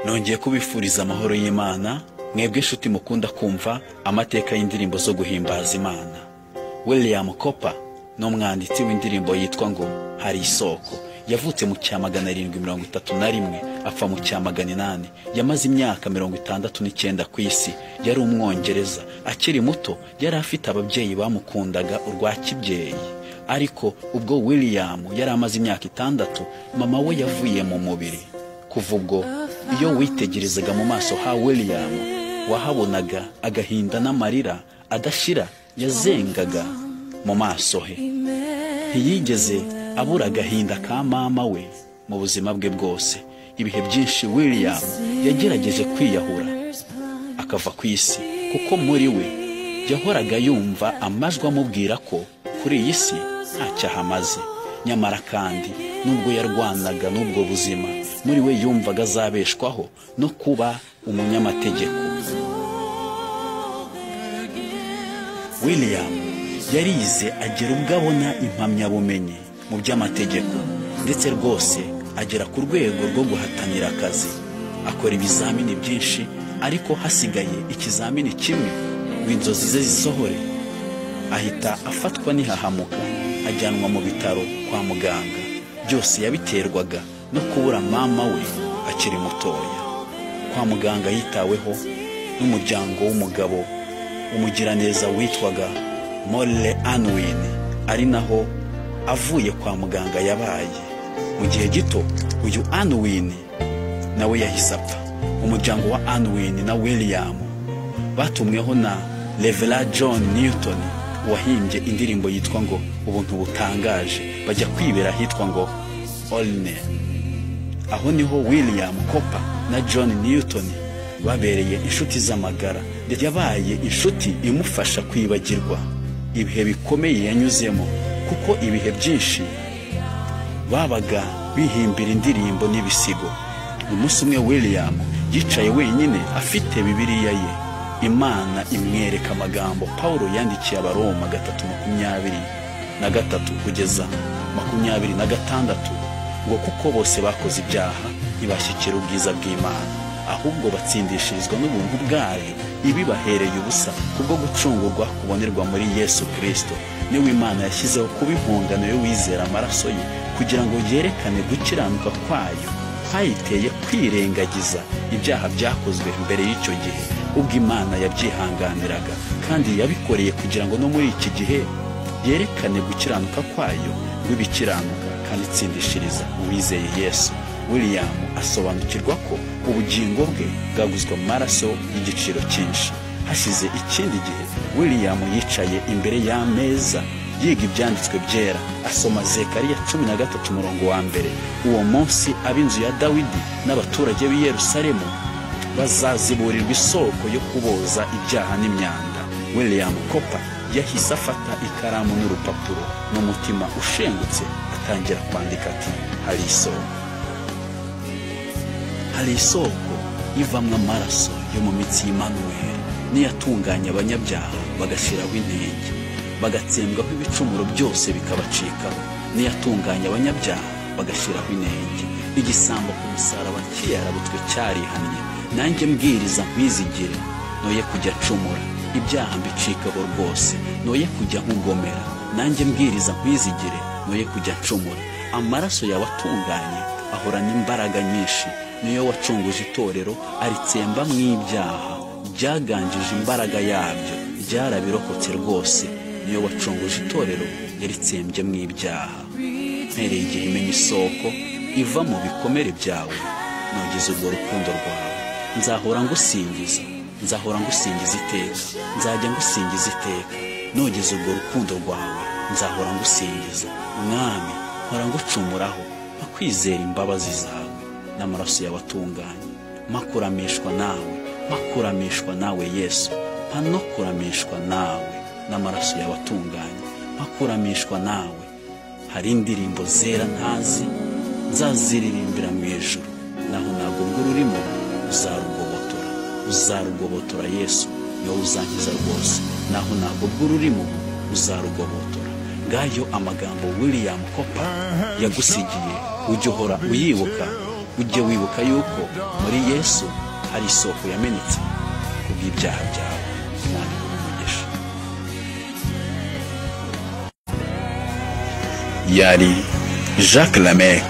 Nongeye kubifuriza amahoro y'Imana, mwebwe inshuti mukunda kumva amateka y'indirimbo zo guhimbaza Imana. William Cowper ni umwanditsi w'indirimbo yitwa ngo Hari Isoko. Yavutse mu cya 731 apfa mu cya 800. Yamaze imyaka 69 ku isi. Yari umwongereza. Akiri muto yari afite ababyeyi bamukundaga urwa kibyeyi. Ariko ubwo William yari amaze imyaka 6, mama we yavuye mu mubiri. Kuva ubwo iyo witegerezaga mu maso ha William wahabonaga agahinda n'amarira adashira yazengaga mu maso he. Ntiyigeze abura agahinda ka mama we mu buzima bwe bwose. Ibihe byinshi William yagerageje kwiyahura akava ku isi, kuko muri we yahoraga yumva amajwi amubwira ko kuri iyi si ntacyo ahamaze. Nyamara kandi nubwo yarwanaga n'ubwo buzima, muri we yumvaga azabeshwaho no kuba umunyamategeko. William yarize agera ubwo abona impamyabumenyi mu by'amategeko, ndetse rwose agera ku rwego rwo guhatanira akazi. Akora ibizamini byinshi, ariko hasigaye ikizamini kimwe ngo inzozi ze zisohore, ahita afatwa n'ihahamuka ajyanwa mu bitaro kwa muganga. Byose yabiterwaga no kubura mama we akiri mutoya. Kwa muganga yitaweho n'umuryango w'umugabo umugiraneza witwaga Molle Anwin, ari naho avuye kwa muganga yabaye. Mu gihe gito uyu Anwin nawe yahise apfa. Umuryango wa Anwin na William batumweho na Reverend John Newton wahimbye indirimbo yitwa ngo Ubuntu Butangaje, bajya kwibera ahitwa ngo Olney. Aho niho William Cowper na John Newton babereye inshuti z'amagara. Yabaye inshuti imufasha kwibagirwa ibihe bikomeye yanyuzemo, kuko ibihe byinshi babaga bihimbira indirimbo n'ibisigo. Umunsi umwe William yicaye wenyine afite Bibiliya ye. Imana imwereka amagambo Paulo yandikiye Abaroma 3:23 kugeza 26, ngo kuko bose bakoze ibyaha ntibashyikira ubwiza bw'Imana, ahubwo batsindishirizwa n'ubuntu bwayo ibibahereye ubusa kubwo gucungurwa kubonerwa muri Yesu Kristo. Niwe Imana yashyizeho kuba impongano yo wizera amaraso ye, kugira ngo yerekane gukiranuka kwayo kwayiteye kwirengagiza ibyaha byakozwe mbere y'icyo gihe, ubwo Imana yabyihanganiraga, kandi yabikoreye kugira ngo no muri iki gihe yerekane gukiranuka kwayo rw'ibikiranuka kandi itsindishiriza uwizeye Yesu. William asobanukirwa ko ubugingo bwe bwaguzwe amaraso y'igiciro cyinshi. Hashize ikindi gihe William yicaye imbere y'ameza yiga ibyanditswe byera, asoma Zekariya 13 umurongo wa 1. Uwo munsi ab'inzu ya Dawidi n'abaturage b'i Yerusalemu bazaziburirwa isoko yo kuboza ibyaha n'imyanda. William Cowper yahise afata ikaramu n'urupapuro n'umutima ushengutse atangira kwandika ati: hari isoko, hari isoko ivamwo amaraso yo mu mitsi y'Immanuel, niyatunganya abanyabyaha bagashiraho intenge, bagatsembwaho ibicumuro byose bikabacikaho. Niyatunganya abanyabyaha bagashiraho intenge. Igisambo ku musaraba kiyarabutswe cyarihannye, nanjye mbwiriza nkwizigire, noye kujya ncumura, ibyaha mbicikaho rwose, noye kujya nkugomera. Nanjye mbwiriza nkwizigire, noye kujya ncumura. Amaraso yawe atunganye ahorana imbaraga nyinshi, niyo wacunguje itorero aritsemba mu ibyaha byaganjije imbaraga yabyo, byarabirokotse rwose. Niyo wacunguje itorero yaritsembye mu ibyaha. Mpereye igihe imenya isoko iva mu bikomere byawe, nogeze urwo rukundo rwawe. Nzahora ngusingiza, nzahora ngusingiza iteka, nzajya ngusingiza iteka. Nogeze urwo rukundo rwawe, nzahora ngusingiza. Mwami, mpora ngucumuraho, mpakwizera imbabazi zawe n'amaraso yawe atunganye. Makuramishwa nawe, makuramishwa nawe Yesu, mpanokuramishwa nawe n'amaraso yawe atunganye. Makuramishwa nawe. Hari indirimbo zera ntazi, nzaziririmbira mu ijuru, naho ntabwo ururimo uzarugobotora, uzarugobotora Yesu, niwe uzankiza rwose. Naho ntabwo ururimo uzarugobotora. Ngayo amagambo William Cowper yagusigiye, ujye uhora uyibuka Ujye wibuka yuko muri Yesu hari isoko yamenetse kubw'ibyaha byawe. Imana iguhe umugisha. Yari Jacques Lamec.